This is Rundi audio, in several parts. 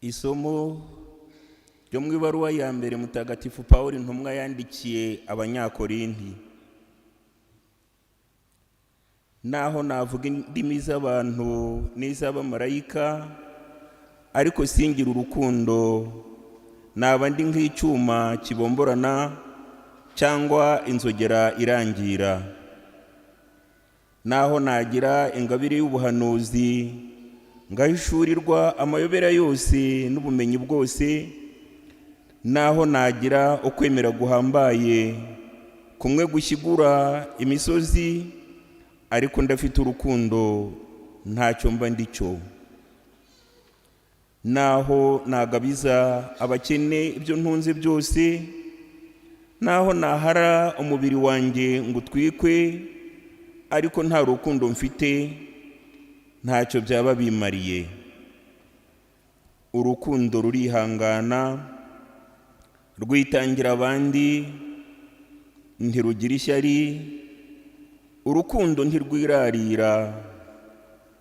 Isomo ryo mu ibaruwa ya mbere Mutagatifu Pawulo intumwa yandikiye Abanyakorinti. Naho navuga indimi z'abantu n'iz'abamarayika, ariko singira urukundo, naba ndi nk'icyuma kibomborana cyangwa inzogera irangira. Naho nagira ingabire y'ubuhanuzi, ngahishurirwa amayobera yose n'ubumenyi bwose, naho nagira ukwemera guhambaye kumwe gushyigura imisozi, ariko ndafite urukundo, ntacyo mba ndicyo. Naho nagabiza abakene ibyo ntunze byose, naho nahara umubiri wanjye ngo utwikwe, ariko nta rukundo mfite, ntacyo byaba bimariye. Urukundo rurihangana, rwitangira abandi, ntirugira ishyari. Urukundo ntirwirarira,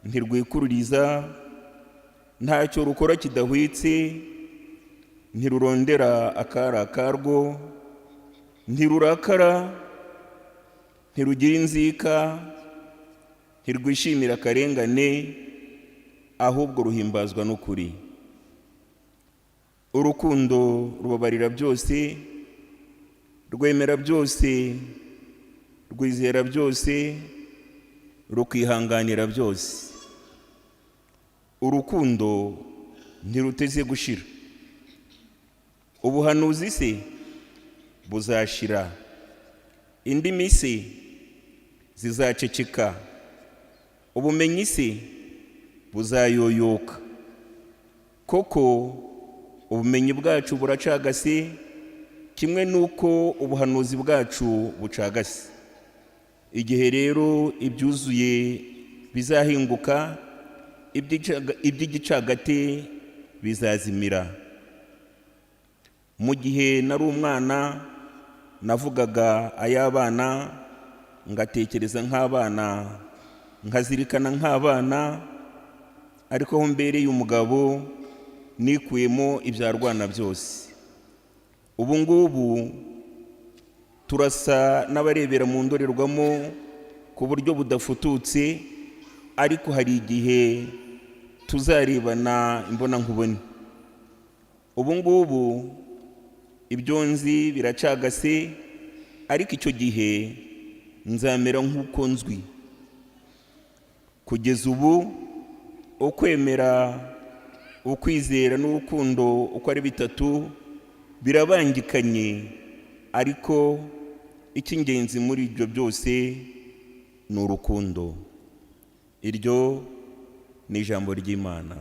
ntirwikururiza, ntacyo rukora kidahwitse, ntirurondera akari akarwo, ntirurakara, ntirugira inzika, ntirwishimira akarengane, ahubwo ruhimbazwa n'ukuri. Urukundo rubabarira byose, rwemera byose, rwizera byose, rukihanganira byose. Urukundo ntiruteze gushira. Ubuhanuzi se buzashira, indimi se zizaceceka, ubumenyi se buzayoyoka. Koko ubumenyi bwacu buracagase kimwe n'uko ubuhanuzi bwacu bucagase. Igihe rero ibyuzuye bizahinguka, iby'igicagate bizazimira. Mu gihe nari umwana, navugaga ay'abana, ngatekereza nk'abana, nkazirikana nk'abana, ariko aho mbereye umugabo nikuyemo ibyarwana byose. Ubu ngubu turasa n'abarebera mu ndorerwamo ku buryo budafututse, ariko hari igihe tuzarebana imbonankubone. Ubu ngubu ibyo nzi biracagase, ariko icyo gihe nzamera nk'uko nzwi. Kugeza ubu ukwemera, ukwizera n'urukundo uko ari bitatu birabangikanye, ariko icy'ingenzi muri ibyo byose ni urukundo. Iryo ni ijambo ry'Imana.